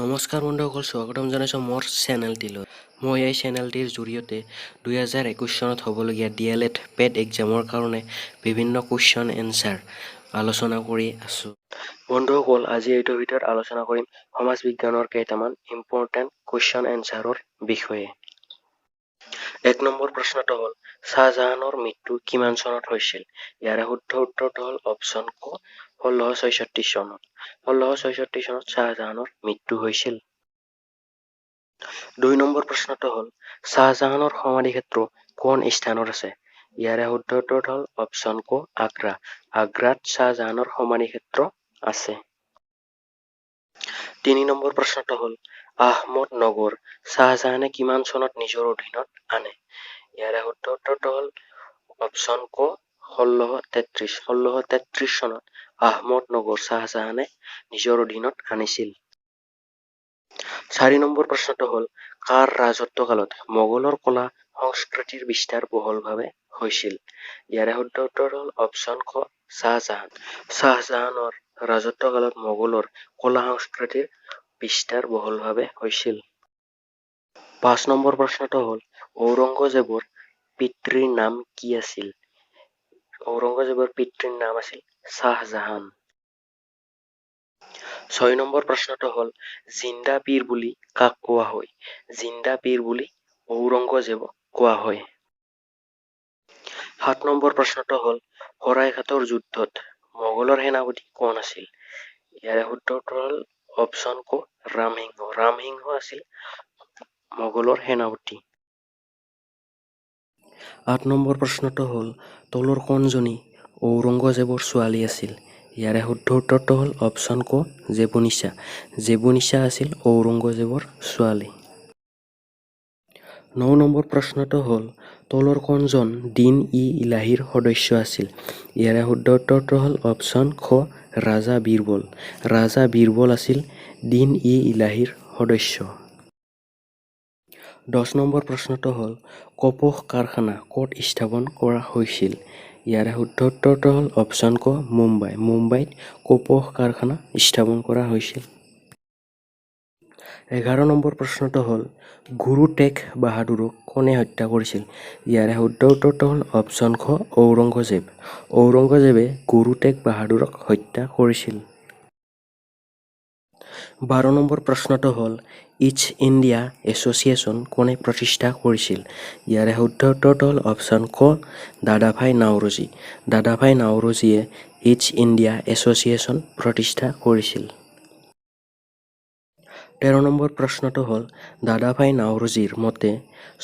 নমস্কাৰ বন্ধুসকল, স্বাগতম জনাইছোঁ মোৰ চেনেলটিলৈ। মই এই চেনেলটিৰ জৰিয়তে 2021 চনত হ'বলগীয়া ডিএলএড পেট এক্সামৰ কাৰণে বিভিন্ন কুৱেশ্যন এনচাৰ আলোচনা কৰি আছোঁ। বন্ধুসকল, আজি এইটো ভিডিঅ'ত আলোচনা কৰিম সমাজ বিজ্ঞানৰ কেইটামান ইম্পৰ্টেণ্ট কুৱেশ্যন এনচাৰৰ বিষয়ে। 1 নম্বৰ প্ৰশ্নটো হ'ল, শ্বাহজাহানৰ মৃত্যু কিমান চনত হৈছিল? ইয়াৰে শুদ্ধ উত্তৰটো হ'ল অপশ্যন ক, 1666 চনত। 1666 চনত শ্বাহজাহানৰ মৃত্যু হৈছিল। 2 নম্বৰ প্ৰশ্নটো হ'ল, শ্বাহজাহানৰ সমাধিক্ষেত্ৰ কোন স্থানত আছে? ইয়াৰে শুদ্ধ উত্তৰটো হ'ল অপশ্যন ক, আগ্ৰা। আগ্ৰাত শ্বাহজাহানৰ সমাধিক্ষেত্ৰ আছে। 3 নম্বৰ প্ৰশ্নটো হ'ল, আহমদনগৰ শ্বাহজাহানে কিমান চনত নিজৰ অধীনত আনে? ইয়াৰে শুদ্ধ উত্তৰটো হ'ল অপশ্যন ক, 1633। 1633 চনত আহমদনগৰ শ্বাহজাহানে নিজৰ অধীনত আনিছিল। 4 নম্বৰ প্ৰশ্নটো হ'ল, কাৰ ৰাজত্বকালত মোগলৰ কলা সংস্কৃতিৰ বিস্তাৰ বহলভাৱে হৈছিল? ইয়াৰে শুদ্ধ উত্তৰ হ'ল অপশ্যন খ, শ্বাহজাহান। শ্বাহজাহানৰ ৰাজত্বকালত মোগলৰ কলা সংস্কৃতিৰ বিস্তাৰ বহলভাৱে হৈছিল। 5 নম্বৰ প্ৰশ্নটো হ'ল, ঔৰংগজেবৰ পিতৃৰ নাম কি আছিল? ঔৰংগজেবৰ পিতৃৰ নাম আছিল শ্বাহজাহান। 6 নম্বৰ প্ৰশ্নটো হ'ল, জিন্দা পীৰ বুলি কাক কোৱা হয়? জিন্দা পীৰ বুলি ঔৰংগজেবক কোৱা হয়। 7 নম্বৰ প্ৰশ্নটো হ'ল, শৰাইঘাটৰ যুদ্ধত মোগলৰ সেনাপতি কোন আছিল? ইয়াৰে শুদ্ধ উত্তৰ হ'ল অপশ্যন ক, ৰামসিংহ। ৰামসিংহ আছিল মোগলৰ সেনাপতি। 8 নম্বৰ প্ৰশ্নটো হ'ল, তলৰ কোনজনী ঔৰংগজেবৰ ছোৱালী আছিল? ইয়াৰে শুদ্ধ উত্তৰটো হ'ল অপশ্যন ক, জেবুনিছা। জেবুনিছা আছিল ঔৰংগজেবৰ ছোৱালী। 9 নম্বৰ প্ৰশ্নটো হ'ল, তলৰ কোনজন দিন ই ইলাহীৰ সদস্য আছিল? ইয়াৰে শুদ্ধ উত্তৰটো হ'ল অপশ্যন খ, ৰাজা বীৰবল। ৰাজা বীৰবল আছিল দিন ই ইলাহীৰ সদস্য। 10 নম্বৰ প্ৰশ্নটো হ'ল, কপোহ কাৰখানা ক'ত স্থাপন কৰা হৈছিল? ইয়াৰে শুদ্ধ উত্তৰটো হ'ল অপশ্যন ক, মুম্বাই। মুম্বাইত কপোহ কাৰখানা স্থাপন কৰা হৈছিল। 11 নম্বৰ প্ৰশ্নটো হ'ল, গুৰু টেগ বাহাদুৰক কোনে হত্যা কৰিছিল? ইয়াৰে শুদ্ধ উত্তৰটো হ'ল অপশ্যন খ, ঔৰংগজেব। ঔৰংগজেবে গুৰু টেগ বাহাদুৰক হত্যা কৰিছিল। 12 নম্বৰ প্ৰশ্নটো হ'ল, ইষ্ট ইণ্ডিয়া এছ'চিয়েশ্যন কোনে প্ৰতিষ্ঠা কৰিছিল? ইয়াৰে শুদ্ধ উত্তৰটো হ'ল অপশ্যন ক, দাদাভাই নাওৰোজী। দাদাভাই নাওৰোজীয়ে ইষ্ট ইণ্ডিয়া এছ'চিয়েশ্যন প্ৰতিষ্ঠা কৰিছিল। 13 নম্বৰ প্ৰশ্নটো হ'ল, দাদাভাই নাওৰোজীৰ মতে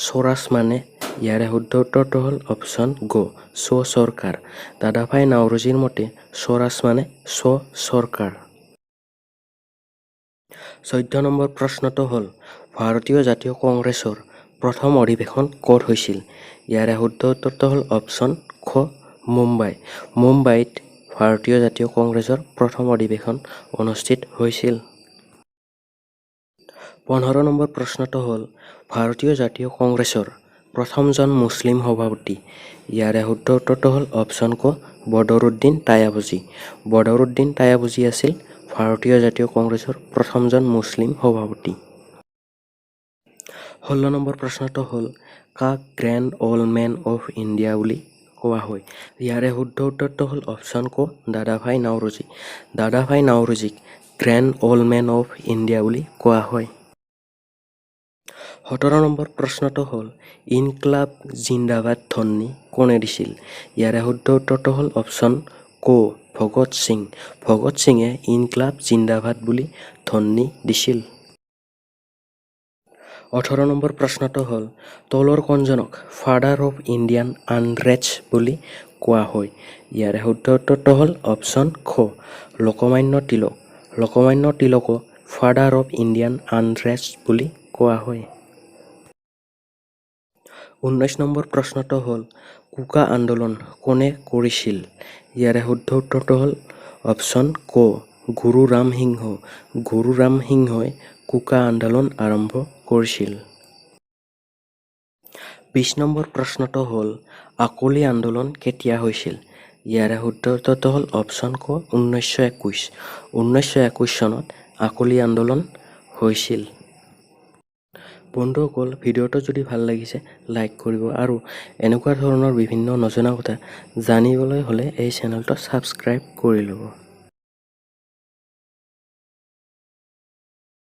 স্বৰাজ মানে? ইয়াৰে শুদ্ধ উত্তৰটো হ'ল অপশ্যন গ, স্ব চৰকাৰ। দাদাভাই নাওৰোজীৰ মতে স্বৰাজ মানে স্ব চৰকাৰ। 14 নম্বৰ প্ৰশ্নটো হ'ল, ভাৰতীয় জাতীয় কংগ্ৰেছৰ প্ৰথম অধিৱেশন ক'ত হৈছিল? ইয়াৰে শুদ্ধ উত্তৰটো হ'ল অপশ্যন খ, মুম্বাই। মুম্বাইত ভাৰতীয় জাতীয় কংগ্ৰেছৰ প্ৰথম অধিৱেশন অনুষ্ঠিত হৈছিল। 15 নম্বৰ প্ৰশ্নটো হ'ল, ভাৰতীয় জাতীয় কংগ্ৰেছৰ প্ৰথমজন মুছলিম সভাপতি? ইয়াৰে শুদ্ধ উত্তৰটো হ'ল অপশ্যন ক, বদৰুদ্দিন তায়াবজী। বদৰুদ্দিন তায়াবজী আছিল ভাৰতীয় জাতীয় কংগ্ৰেছৰ প্ৰথমজন মুছলিম সভাপতি। 16 নম্বৰ প্ৰশ্নটো হ'ল, কাক Grand Old Man of India বুলি কোৱা হয়? ইয়াৰে শুদ্ধ উত্তৰটো হ'ল অপশ্যন ক, দাদাভাই নাওৰোজী। দাদাভাই নাওৰোজীক Grand Old Man of India বুলি কোৱা হয়। 17 নম্বৰ প্ৰশ্নটো হ'ল, ইনকলাব জিন্দাবাদ ধ্বনি কোনে দিছিল? ইয়াৰে শুদ্ধ উত্তৰটো হ'ল অপশ্যন ক, ভগত সিং। ভগত সিঙে ইনকলাব জিন্দাবাদ বুলি ধ্বনি দিছিল। 18 নম্বৰ প্ৰশ্নটো হ'ল, তলৰ কোনজনক ফাদাৰ অফ ইণ্ডিয়ান আনৰেষ্ট বুলি কোৱা হয়? ইয়াৰে শুদ্ধ উত্তৰটো হ'ল অপশ্যন খ, লোকমান্য তিলক। লোকমান্য তিলকক ফাদাৰ অফ ইণ্ডিয়ান আনৰেষ্ট বুলি কোৱা হয়। 19 নম্বৰ প্ৰশ্নটো হ'ল, কুকা আন্দোলন কোনে কৰিছিল? ইয়াৰে শুদ্ধ উত্তৰটো হ'ল অপশ্যন ক, গুৰু ৰাম সিংহ। গুৰু ৰাম সিংহই কুকা আন্দোলন আৰম্ভ কৰিছিল। 20 নম্বৰ প্ৰশ্নটো হ'ল, আকলি আন্দোলন কেতিয়া হৈছিল? ইয়াৰে শুদ্ধ উত্তৰটো হ'ল অপশ্যন ক, 1921। 1921 চনত আকলি আন্দোলন হৈছিল। বন্ধুসকল, ভিডিঅ'টো যদি ভাল লাগিছে লাইক কৰিব আৰু এনেকুৱা ধৰণৰ বিভিন্ন নজনা কথা জানিবলৈ হ'লে এই চেনেলটো ছাবস্ক্ৰাইব কৰি ল'ব।